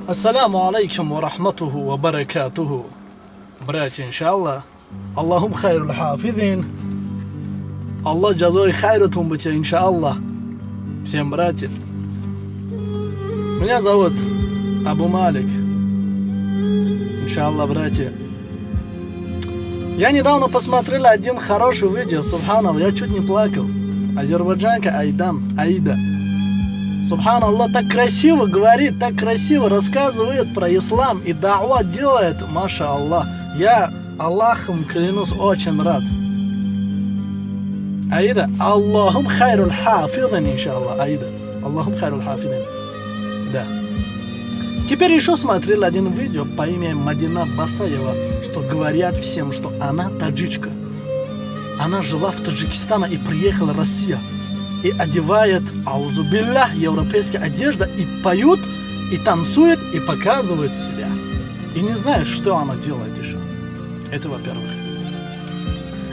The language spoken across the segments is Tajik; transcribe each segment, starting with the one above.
Ассаляму алейкум ва рахматуху ва баракатуху. Братья, иншаллах. Аллахум хайрул хафизин. Аллах джазой хайратум бите, иншаллах. Всем братья. Меня зовут Абу Малик. Иншаллах, братья. Я недавно посмотрел один хороший видео, субханаллах, я чуть не плакал. Азербайджанка Айдан, Аида. Субханаллах, так красиво говорит, так красиво рассказывает про ислам и дауа делает, маша Аллах. Я Аллахом клянусь, очень рад. Аида, Аллахум хайрул хафизин, иншаллах, Аида. Аллахум хайрул хафизин. Да. Теперь еще смотрел один видео по имени Мадина Басаева, что говорят всем, что она таджичка. Она жила в Таджикистане и приехала в Россию. И одевает, аузубилля, европейская одежда, и поют, и танцует, и показывает себя. И не знает, что она делает еще. Это во-первых.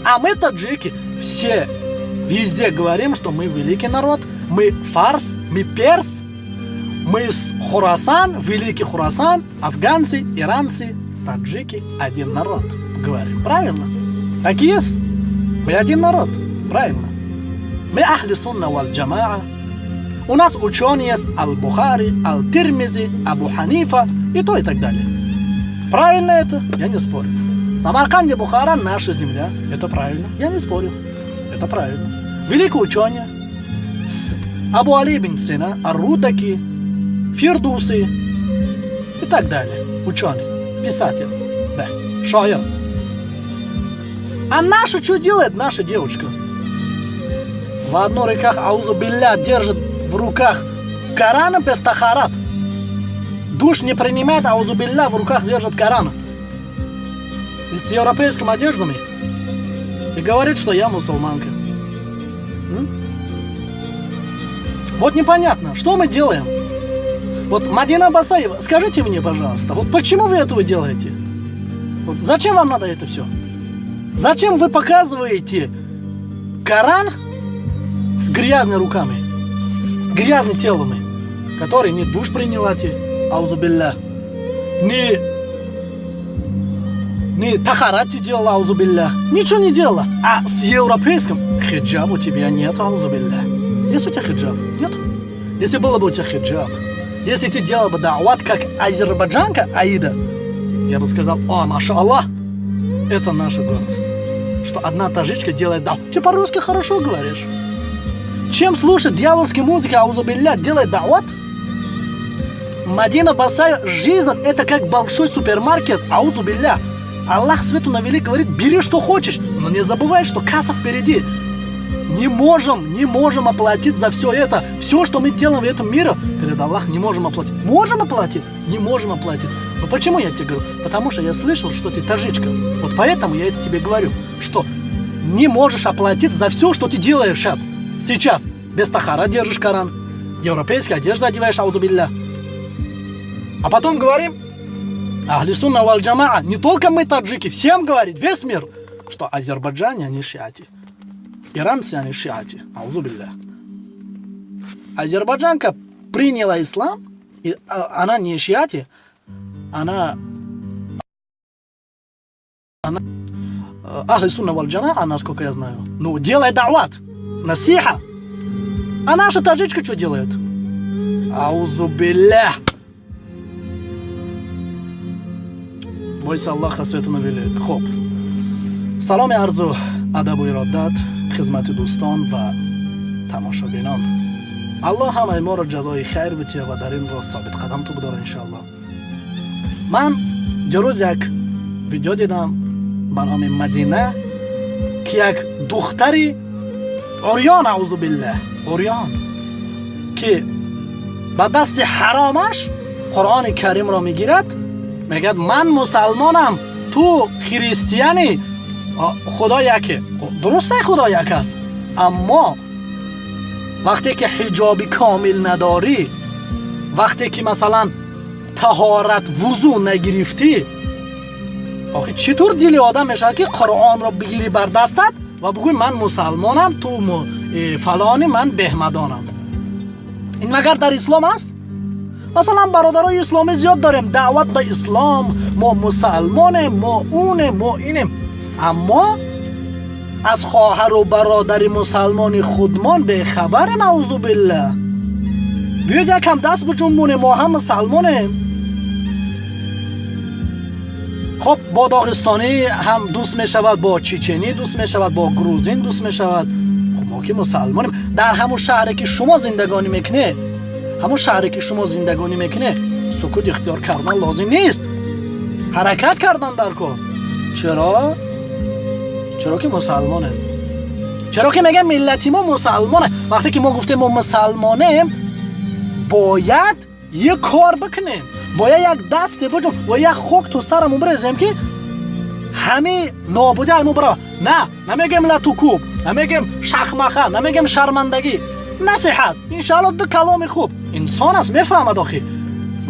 А мы, таджики, все везде говорим, что мы великий народ, мы фарс, мы перс, мы с Хурасан, великий Хурасан, афганцы, иранцы, таджики, один народ. Говорим, правильно? Так и есть. Мы один народ, правильно? Мы ахли сунна валь джамаа. У нас ученые есть Аль-Бухари, Аль-Тирмизи, Абу Ханифа и то и так далее. Правильно это? Я не спорю. Самарканд и Бухара наша земля. Это правильно. Я не спорю. Это правильно. Великий ученый Абу Али бин Сина, Ар-Рудаки, Фирдуси и так далее. Ученый, писатель, да, шоир. А наша что делает наша девушка? В одной руках, аузу билля, держит в руках Коран без тахарат. Душ не принимает, аузу билля, в руках держит Коран. И с европейскими одеждами. И говорит, что я мусульманка. Вот непонятно, что мы делаем? Вот Мадина Басаева, скажите мне, пожалуйста, вот почему вы этого делаете? Вот зачем вам надо это все? Зачем вы показываете Коран с грязными руками, с грязными телами, которые не душ приняла, аузубилля, не тахарат делала, аузубилля, ничего не делала, а с европейским хиджаб у тебя нет, аузубилля. Есть у тебя хиджаб? Нет. Если было бы у тебя хиджаб, если ты делала бы даават, как азербайджанка Аида, я бы сказал, о, маша Аллах, это наша гордость, что одна таджичка делает даават. Ты по-русски хорошо говоришь. Чем слушать дьявольские музыки, аузубилля, делает даават? Мадина Басаева, жизнь это как большой супермаркет, аузубилля. Аллах свету навели, говорит, бери что хочешь, но не забывай, что касса впереди. Не можем оплатить за все это. Все, что мы делаем в этом мире, перед Аллахом не можем оплатить. Можем оплатить? Не можем оплатить. Но почему я тебе говорю? Потому что я слышал, что ты таджичка. Вот поэтому я это тебе говорю, что не можешь оплатить за все, что ты делаешь сейчас. Сейчас. Без тахара держишь Коран, европейская одежда одеваешь, аузубилля. А потом говорим, ахли сунна валь джамаа, не только мы таджики, всем говорит, весь мир, что азербайджане они шиати. Иранцы они шиати, аузубилля. Азербайджанка приняла ислам, и она не шиати, она ахли сунна валь джамаа, насколько я знаю. Ну, делай даават, насиха. А наша таджичка что делает? Аузубилля. Бойся Аллаха, свету навелик. Хоп. Саломи арзу, адабу иродат, хизмати дӯстон ва тамошобинон. Аллоҳ ҳамаи моро ҷазои хайр бития ва дар ин рост собитқадам ту бидора, иншоаллоҳ. Ман дирӯз як видео дидам ба номи Мадина, ки як духтари урён, аузу биллаҳ, урён, ки ба дасти ҳаромаш Қуръони Каримро мегирад, мегӯяд ман мусалмонам, ту христиани, Худо яке. Дуруст, Худо як аст, аммо вақте ки ҳиҷоби комил надорӣ, вақте ки масалан таҳорат вузу нагирифтӣ, охи чӣ тур дили одам мешавад ки Қуръонро бигирӣ бар дастат ва бигӯй ман мусалмонам, ту фалони, ман беҳмадонам. Ин магар дар ислом аст? Масалан, бародарои исломӣ зиёд дорем, даъват ба ислом, мо мусалмонем, мо унем, мо инем, аммо аз хоҳару бародари мусалмони худмон бехабарем. Аузу биллаҳ. Биёед якам даст биҷунбонем, мо ҳам мусалмонем. Хоб, бо доғистонӣ ҳам дӯст мешавад, бо чеченӣ дӯст мешавад, бо грузин дӯст мешавад. Хоб, мо ки мусалмонем. Дар ҳамон шаҳре ки шумо зиндагонӣ мекунед, ҳамон шаҳре ки шумо зиндагонӣ мекунед, сукут ихтиёр кардан лозим нест, ҳаракат кардан дар кор. Чаро? Чаро ки мусалмонем. Чаро ки мегӯям миллати мо мусалмоне. Вақте ки мо гуфтем мо мусалмонем, бояд як кор бикунем, бояд як дасте биҷун ва як хок ту сарамон бирезем, ки ҳамин нобудӣ аз мо бирава. На, намегӯем латукуб, намегӯем шахмаха, намегӯем шармандагӣ. Насиҳат, иншаалло, ду каломи хуб. Инсон аст, мефаҳмад охи.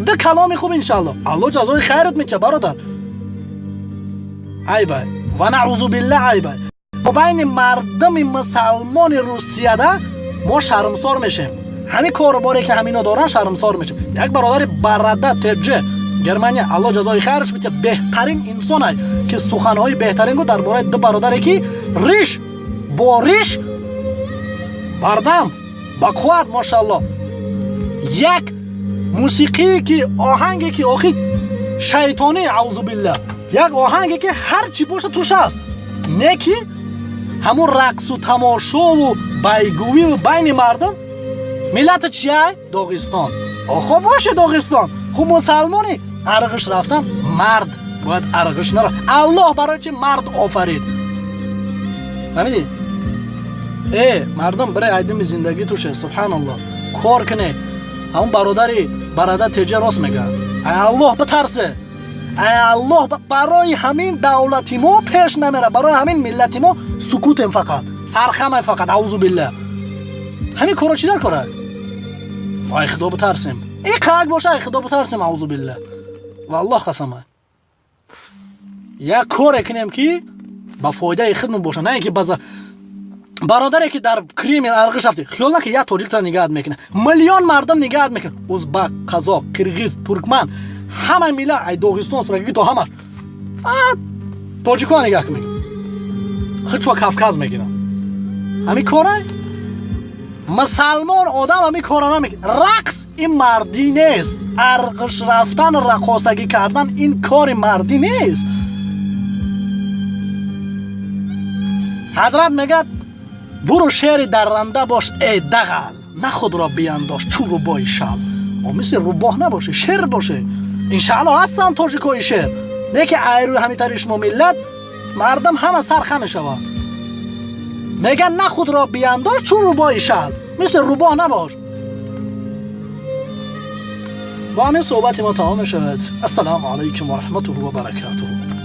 Ду каломи хуб, иншаалло. Алло ҷазои хайрат метиҳад, бародар. Айбай ва наъузу биллаҳ, айбай. Бо байни мардуми мусалмони Русияда мо шармсор мешем. Ҳамин коруборе ки ҳамино доранд, шармсор мешем. Як бародари барада теҷ Германия, Алло ҷазои хайраш битиҳад, беҳтарин инсонай ки суханҳои беҳтарин гуфт дар бораи ду бародаре ки риш бо риш бардам ба қувват, мошаалло. Як мусиқие ки оҳанге ки охи шайтонӣ, аузу биллаҳ, як оҳанге ки ҳар чӣ боша туш аст, не ки ҳамун рақсу тамошову байгӯвиву байни мардум. Миллати чияй? Доғистон. Охо, боше Доғистон, хуб, мусалмонӣ. Арғиш рафтан, мард бояд арғиш нара. Аллоҳ барои чи мард офарид? Фаҳмидӣ? Э, мардум, бирай айдими зиндагӣ туше. Субҳаналлоҳ, кор куне. Ҳамун бародари барада теҷа рост мегӯяд. Ай Аллоҳ битарсе, ай Аллоҳ. Барои ҳамин давлати мо пеш намера, барои ҳамин миллати мо сукутем, фақат сархамай, фақат, аузу биллаҳ. Ҳамин корро чӣ дар кора? Ай худо битарсем, ин қак боша, ай худо битарсем, аузу биллаҳ. Валлоҳ қасама, як коре кунем ки ба фоидаи худмон боша, на ин ки база бародаре ки дар Кримел арғиш рафти, хиёл наки як тоҷиктара нигаҳат мекунад, миллион мардум нигаҳат мекунад. Узбак, қазоқ, қирғиз, туркман, ҳама миллат, ай Доғистон сураги то ҳамаш тоҷикон нигаҳ мекунад, худшо Кавказ мегиранд. Ҳамин корай мусалмон одам ҳамин кора намекунад. Рақс ин мардӣ нест, арғиш рафтан, рақосагӣ кардан ин кори мардӣ нест. Ҳазрат мегӯяд: буру шери дарранда бош, эй дағал, на худро биандош чӯ рубои шал. Мисли рубоҳ набоше, шер боше. Иншаалло ҳастанд тоҷикои шер, не ки айрӯи ҳамин шумо миллат мардум ҳама сарха мешавад. Мегӯяд: на худро биандош чун рубои шал, мисли рубоҳ набош. Бо ҳамин суҳбати мо тамом мешавад. Ассалому алайкум ва раҳматуҳу ва баракатуҳу.